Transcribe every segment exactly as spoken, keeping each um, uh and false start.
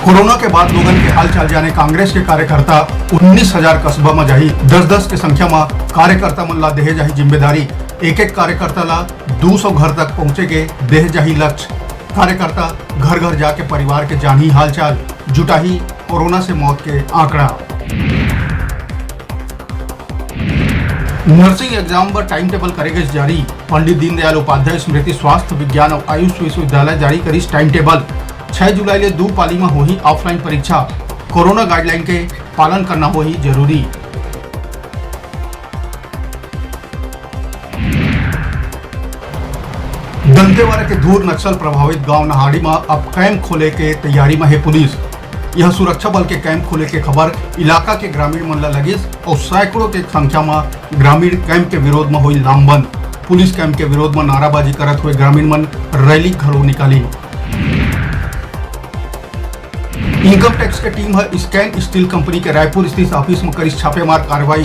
Corona के बाद लोगन के हालचाल जाने कांग्रेस के कार्यकर्ता उन्नीस हजार कस्बा म जाही। दस दस के संख्या म कार्यकर्ता मन ला देहे जाही जिम्मेदारी। एक एक कार्यकर्ता ला दू सौ घर तक पहुंचे के देहे जाही लक्ष्य। कार्यकर्ता घर घर जाके परिवार के जानही हालचाल, जुटाही कोरोना से मौत के आंकड़ा। नर्सिंग एग्जाम बर टाइम टेबल करे गइस जारी। पंडित दीनदयाल उपाध्याय स्मृति स्वास्थ्य विज्ञान अउ आयुष विश्वविद्यालय जारी करिस टाइम टेबल। छह जुलाई ले दू पाली म होही ऑफलाइन परीक्षा। कोरोना गाइडलाइन के पालन करना होही जरूरी। दंतेवाड़ा के दूर नक्सल प्रभावित गांव नहाड़ी म अब कैंप खोले के तैयारी म हे पुलिस। यह सुरक्षा बल के कैंप खोले के खबर इलाका के ग्रामीण मन ल लगिस अउ सैकड़ों के संख्या म ग्रामीण कैंप के विरोध म होई लामबंद। पुलिस कैंप के विरोध म नाराबाजी करत हुए ग्रामीण मन रैली घलो निकाली। इनकम टैक्स के टीम ह स्कैन स्टील कंपनी के रायपुर स्थित ऑफिस म करिस छापेमार कार्रवाई।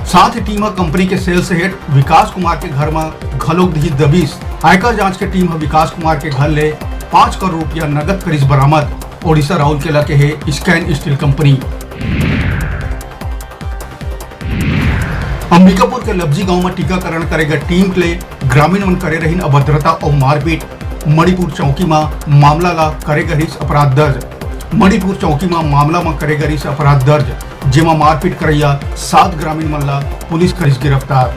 साथ ही टीम ह कंपनी के सेल्स हेड विकास कुमार के घर म घलोक दिही दबिश। आयकर जांच के टीम ह विकास कुमार के घर ले पाँच करोड़ रुपया नगद करिस बरामद। ओडिशा राउरकेला के हे स्कैन स्टील कंपनी। अंबिकापुर के लब्जी गांव म टीकाकरण करे गए टीम ले ग्रामीण मन करे रहिन अभद्रता अउ मारपीट। मणिपुर चौकी म मामला ला करे गए रिहिस अपराध दर्ज। मणिपुर चौकी म मामला म करे गए रिहिस अपराध दर्ज, जेमा मारपीट करैया सात ग्रामीण मन ला पुलिस करिस गिरफ्तार।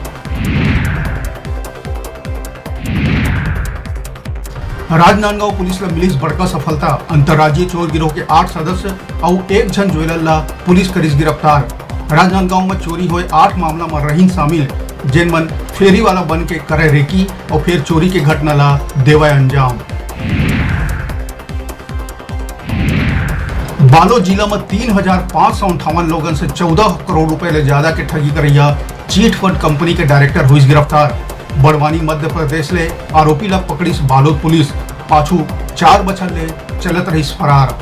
राजनांदगांव पुलिस ल मिलिस बड़का सफलता। अंतर्राज्यीय चोर गिरोह के आठ सदस्य अउ एक झन ज्वेलर ल पुलिस करिस गिरफ्तार। राजनांदगांव म चोरी होए आठ मामला म रहिन शामिल, जेन मन फेरी वाला बन के करे रेकी अउ फेर चोरी के घटना ल देवय अंजाम। बालोद जिला म तीन हजार पाँच सौ अंठावन लोगन से चौदह करोड़ रुपए ले ज्यादा के ठगी करैया चिट फंड कंपनी के डायरेक्टर होइस गिरफ्तार। बड़वानी मध्य प्रदेश ले आरोपी ला पकड़िस बालोद पुलिस, पाछू चार बछर ले चलत रहिस फरार।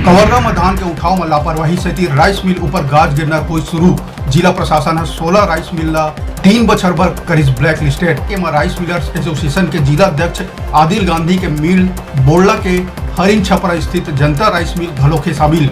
कवर्धा म धान के उठाव म लापरवाही सेती राइस मिल ऊपर गाज गिरना होइस शुरू। जिला प्रशासन ह सोलह राइस मिल ला तीन बछर बर करिस ब्लैक लिस्टेड। एमा राइस मिलर्स एसोसिएशन के जिला अध्यक्ष आदिल गांधी के मिल बोड़ला के हरिन छपरा स्थित जनता राइस मिल घलोक हे शामिल।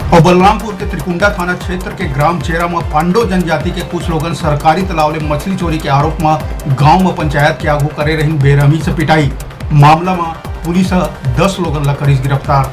अउ बलरामपुर के त्रिकुंडा थाना क्षेत्र के ग्राम चेरा म पांडो जनजाति के कुछ लोगन सरकारी तालाब ले मछली चोरी के आरोप म गांव म पंचायत के आगू करे रहिन बेरहमी से पिटाई। मामला म पुलिस ह दस लोगन ला करिस गिरफ्तार।